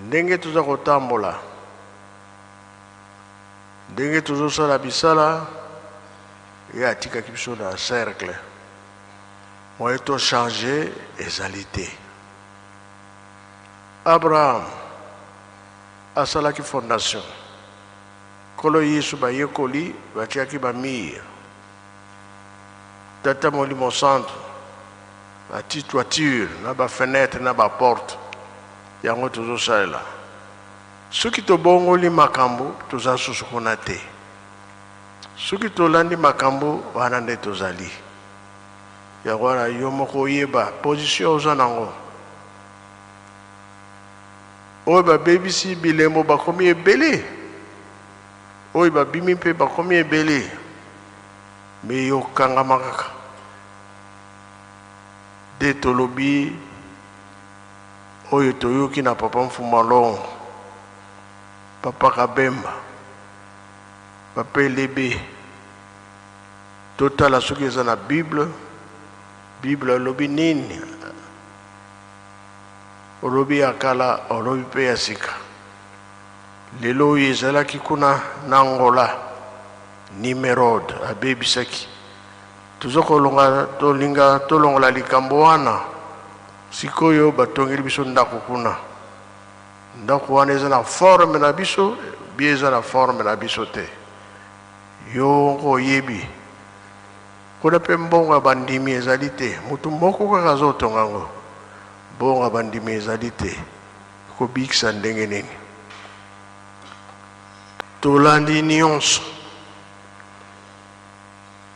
Ndenge toza kotambola, ndenge tozosala bisala, ye atikaki biso na cercle. Moyen to changer ezali te. Abraham asalaki fondation. Nkolo Yesu bayekoli batiaki ba mur. Tata Molimo Santu ati toiture na ba fenetre na ba porte yango tozosalela. Soki tobongoli makambo toza susu kuna te. Soki tolandi makambo wana nde tozali. Yango wana yo moko oyeba position oza nango. Oyo babebisi bilembo bakomi ebele, oyo babimi mpe bakomi ebele. Mais yo kangama kaka. Nde tolobi oyo toyoki na papa Mfuma Longo, papa Kabemba, papa Elebe, totala soki eza na Bible, Bible alobi nini? Olobi ya kala, olobi pe ya sika. Lelo oyo ezalaki kuna na Angola, Nimerode abebisaki. Toza kolonga, tolinga tolongola likambo wana. Sikoyo batongeli biso ndako kuna. Ndako wana eza na forme na biso, bien eza na forme na biso te. Yo moko oyebi. Kuna pe mbongo ya bandimi ezali te. Mutu moko kaka azotonga yango. Mbongo ya bandimi ezali te. Kobikisa ndenge nini? Tolandi nionso.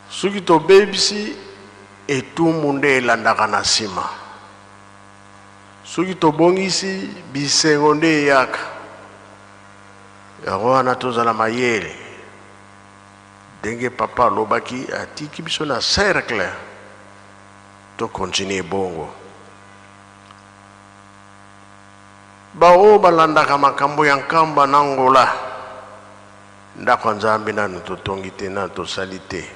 Soki tobebisi, etumbu nde elandaka na sima. Soki tobongisi, bisengo nde eyaka. Yango wana tozala mayele. Ndenge papa alobaki, atiki biso na cercle, to continuer bongo. Ba oyo balandaka makambo ya Nkamba na Angola, ndako ya Nzambe nanu totongi te, nanu tosali te.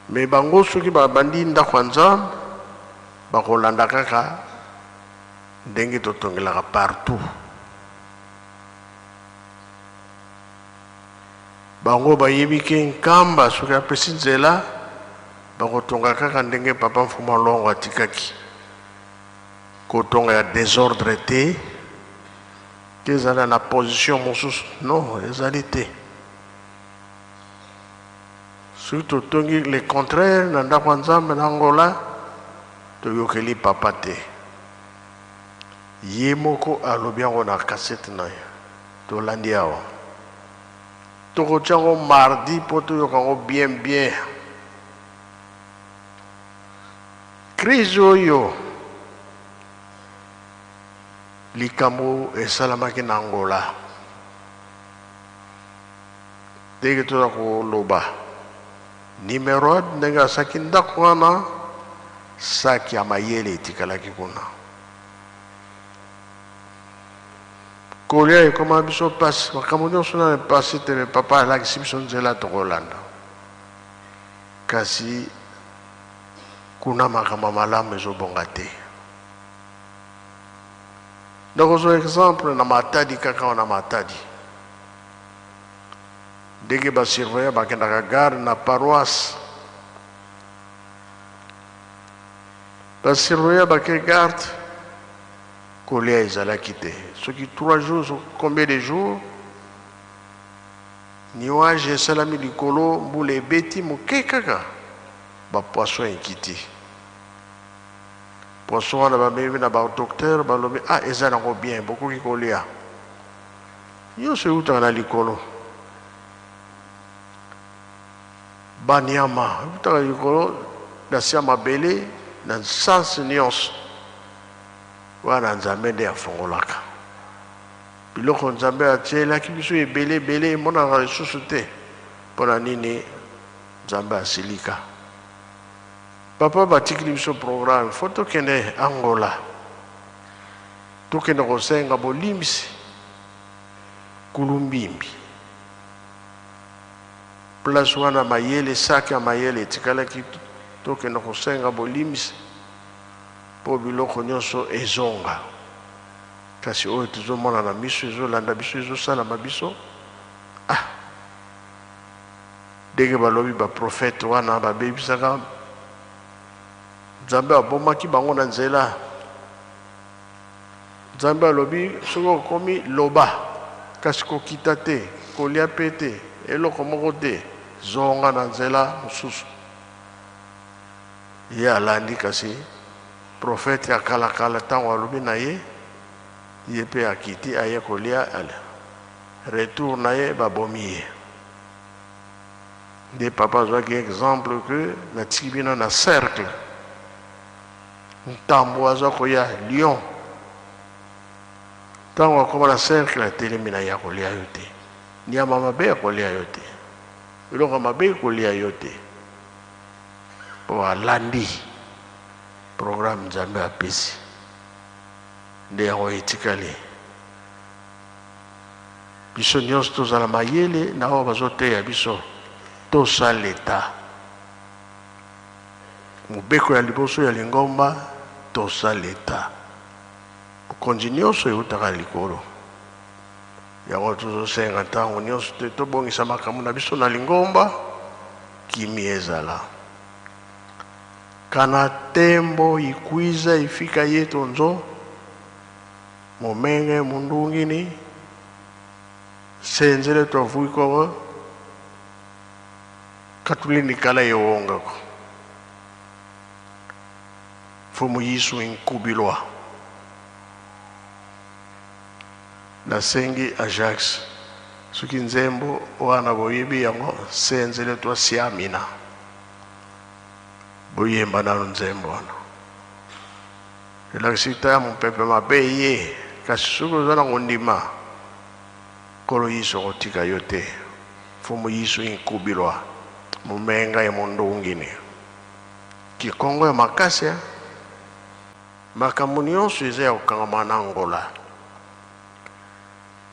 Mais bango soki babandi ndako ya Nzambe, bakolanda kaka ndenge totongelaka partout. Bango bayebi ke Nkamba soki apesi nzela, bakotonga kaka ndenge Papa Mfuma Longo atikaki. Kotonga ya desordre te, te ezala na position mosusu, non, ezali te. Soki totongi le contraire na ndako ya Nzambe na Angola, toyokeli Papa te. Ye moko alobi yango na cassette na ye. Tolandi awa. Tokotia yango mardi mpo toyoka yango bien bien. Crise oyo likambo esalamaki na Angola ndenge toza koloba Nimerode ndenge asaki ndako wana saki ya mayele etikalaki kuna kolia ekoma biso pasi makambo nyonso na pasi te me papa alakisi biso nzela tokolanda Kasi kuna makambo ya malamu ezo bonga te. Nakozwa exemple na Matadi kaka wana Matadi. Ndenge ba surveillant bakendaka gare na paroisse. Ba surveillant bake garde kolia ezalaki te. Soki 3 jours, combien de jours? Nuage esalami likolo, mbula ebeti moke kaka, ba poissons ekiti. Poisson wana bamemi na ba docteur, balobi ah eza nango bien, bokoki kolia. Nyonso eutaka na likolo. Ba nyama eutaka likolo na se ya mabele na sens nyonso. Wana Nzambe nde afongolaka. Biloko Nzambe atielaki biso ebele ebele emonanaka lisusu te. Mpo na nini Nzambe asilika? Papa batikili biso programme, faut tokende Angola, tokende kosenga bolimbisi Kulumbimbi. Place wana mayele, sac ya mayele etikalaki, tokende kosenga bolimbisi mpo biloko nyonso ezonga. Kasi oyo tozomona na miso ezolanda biso, ezosalama biso, ah, ndenge balobi baprofete wana babebisaka, Nzambe abomaki bango na nzela. Nzambe alobi soki okomi loba, kasi kokita te, kolia pe te, eloko moko te, zonga na nzela mosusu. Ye alandi kasi prophète ya kala kala tango alobi na ye, ye pe akiti aye kolia, ale retour na ye babomi ye. Nde papa azwaki exemple que natiki bino na cercle, Ntambo aza koya lion, tango akoma na cercle atelemi na ye akolia yo te, niama mabe akolia yo te, eloko ya mabe ekolia yo te. Po alandi programme Nzambe apesi nde yango etikali. Biso nionso tozala mayele na oyo bazoteya biso, tosa l'etat. Mobeko ya liboso ya lingomba, tosa l'etat. Bokonzi nionso eutaka likolo. Yango tozosenga ntango nionso te tobongisa makambo na biso na lingomba, kimia ezala. Kana tembo ikwiza ifika yetu nzo momenge mundungini senzele twavuikoko katulindikala yewongako mfumu Yesu inkubilwa. Nasengi Ajax soki nzembo wana boyebi yango senzele twasiamina. Boyemba nanu nzembo wana. Elakisi ta mopepe mabe eye, kasi soki oza na kondima, Nkolo Yesu akotika yo te. Mfumu Yesu inkubilwa mumenga ya mundungini. Kikongo ya makasi hein? Makambo nionso eza ya kokangama na Angola.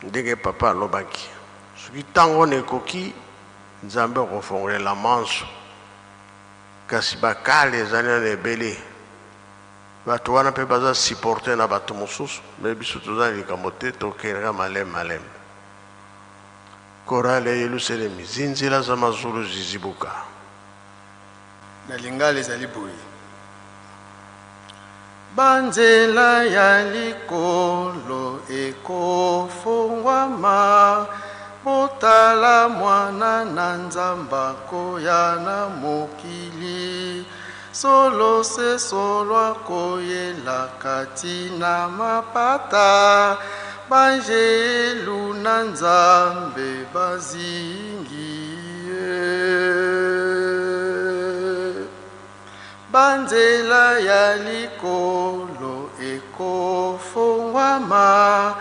Ndenge papa alobaki, soki tango wana ekoki, Nzambe akofongolela manso. Kasi ba kale ezali nanu ebele. Batu wana pe baza supporter na batu mosusu, mais biso toza na likambo te, tokende kaka malembe malembe. Chorale ya Yelusalemi, zinzila za mazulu zizibuka. Na lingala ezali boye. Ba nzela ya likolo ekofongwama, Botala Mwana na Nzamb'akoya na mokili, Solo se solo akoyela kati na mapata, Banjelu na Nzambe bazingi ye. Ba nzela ya likolo ekofongwama,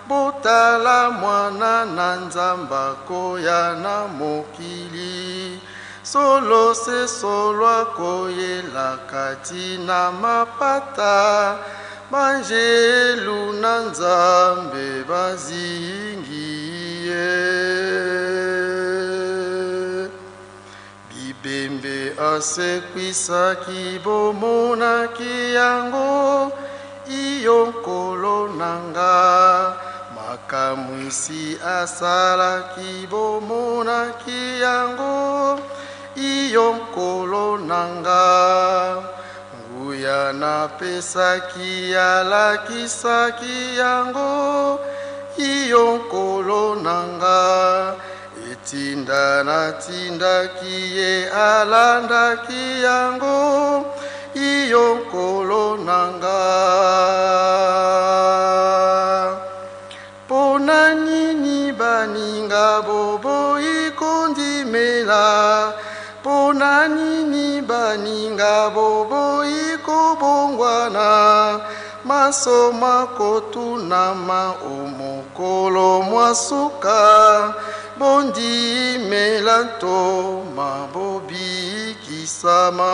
Botala Mwana na Nzamb'akoya na mokili, Solo se solo akoyela kati na mapata, Banjelu na Nzambe bazingi ye. Bibembe asekwisaki bomonaki yango, iyo Nkolo na nga. Makamwisi asalaki bomonaki yango, iyo Nkolo na nga. Nguya napesaki alakisaki yango, iyo Nkolo na nga. Etinda natindaki ye alandaki yango, iyo Nkolo na nga. Mpo na nini baninga boboyi kondimela? Mpo na nini baninga boboyi kobongwana? Manso makotunama o mokolo mwa suka, bondimela ntoma bobikisama.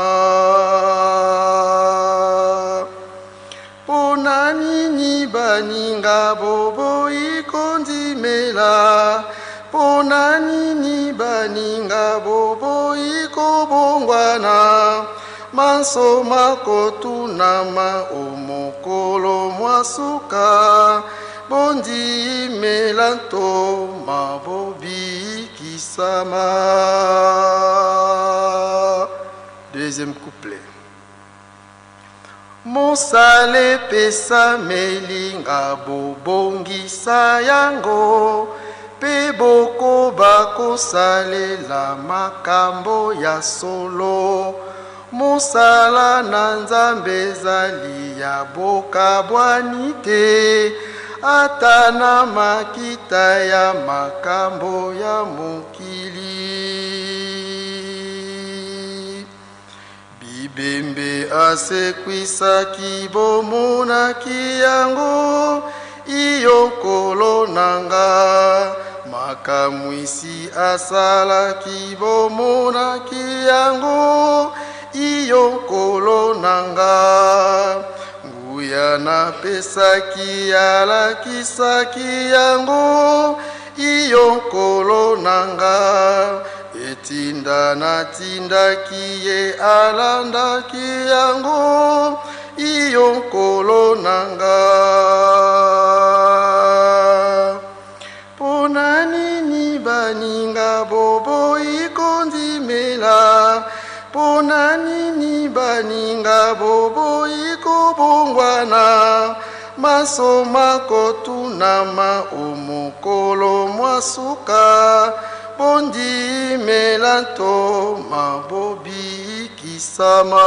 Mpo na nini baninga boboyi kondimela? Mpo na nini baninga boboyi kobongwana? Manso makotunama o mokolo mwa suka. Bondimela ntoma bobikisama. Deuxième couplet. Mosala epesameli nga bobongisa yango mpe bokoba kosalela makambo ya solo. Mosala na Nzambe ezali ya bokabwani te, ata na makita ya makambo ya mokili. Bibembe asekwisaki bomonaki yango, iyo Nkolo na nga. Makamwisi asalaki bomonaki yango, iyo Nkolo na nga. Nguya napesaki alakisaki yango, iyo Nkolo na nga. Etinda natindaki ye alandaki yango, iyo Nkolo na nga. Mpo na nini baninga boboyi kondimela? Mpo na nini baninga boboyi kobongwana? Manso makotunama o mokolo mwa suka, bondimela ntoma bobikisama.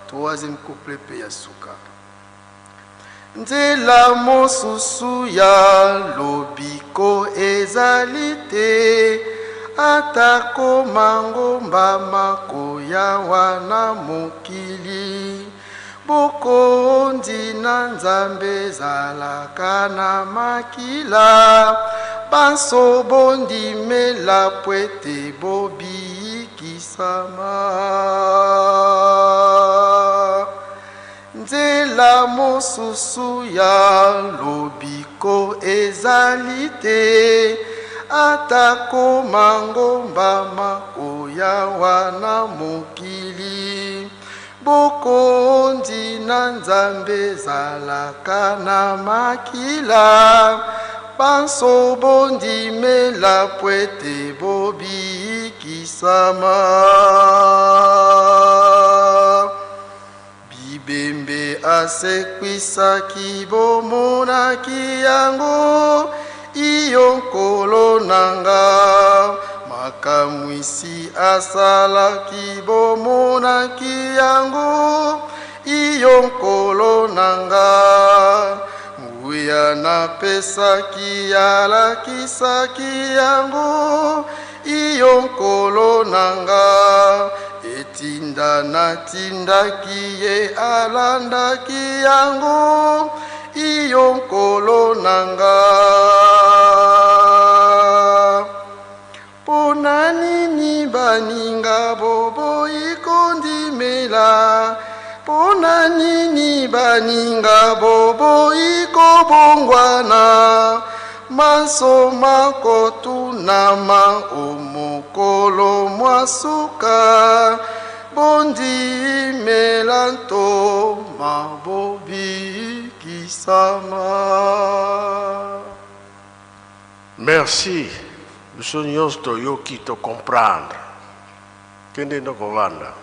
Troisième couplet mpe ya suka. Nzela mosusu ya lobiko ezali te, atako mangomba makoya wana mokili. Bokonzi na Nzambe ezalaka na makila, banso bondimela pwete bobikisama. Nzela mosusu ya lobiko ezali te, atako mangomba makoya wana mokili. Bokonzi na Nzambe ezalaka na makila, banso bondimela pwete bobikisama. Bibembe asekwisaki bomonaki yango, iyo Nkolo na nga. Makamwisi asalaki bomonaki yango, iyo Nkolo na nga. Nguya napesaki alakisaki yango, iyo Nkolo na nga. Etinda natindaki ye alandaki yango, iyo Nkolo na nga. Mpo na nini baninga boboyi kondimela? Mpo na nini baninga boboyi kobongwana? Manso makotunama o mokolo mwa suka, bondimela ntoma bobikisama. Merci biso nyonso toyoki to comprendre kende nde kovanda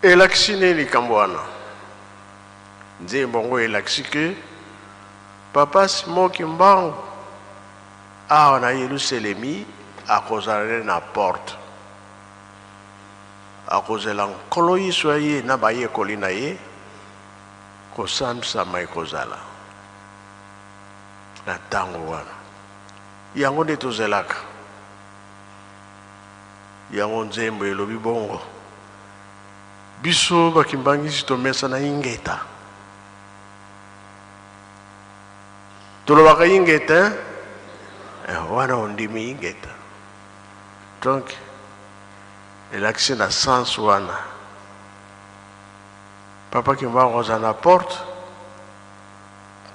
elakisi nini likambo wana nzembo yango elakisi ke papa Simon Kimbangu awa na Yelusalemi akozala nde na porte akozela Nkolo Yesu aye na bayekoli na ye kosambisama ekozala na ntango wana. Yango nde tozelaka. Yango nzembo elobi bongo. Biso bakimbangisi tomesana ingeta. Tolobaka ingeta, eh, wana ondimi ingeta. Donc elakisi na sens wana. Papa Kimbangu aza na porte.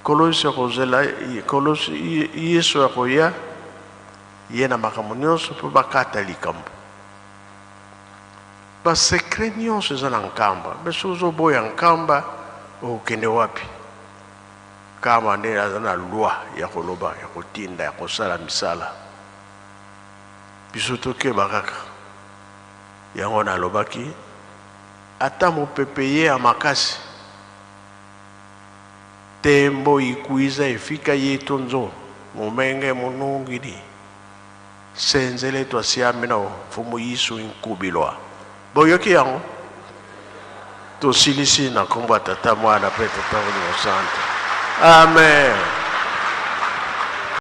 Nkolo Yesu akozela, Nkolo Yesu akoya ye na makambo nyonso mpo bakata likambo. Ba secret nyonso eza na Nkamba. Mais soki ozoboya Nkamba, Okokende wapi? Kama nde aza na loi ya koloba, ya kotinda, ya kosala misala. Biso tokeba kaka. Yango nalobaki, ata mopepe ye ya makasi, tembo ikwiza efika yetu nzo mumenge munungidi senzele twasiamina mfumu Yesu inkubilwa. Boyoki yango? Tosilisi na nkombo ya Tata, Mwana mpe Tata Molimo Santo. Amen.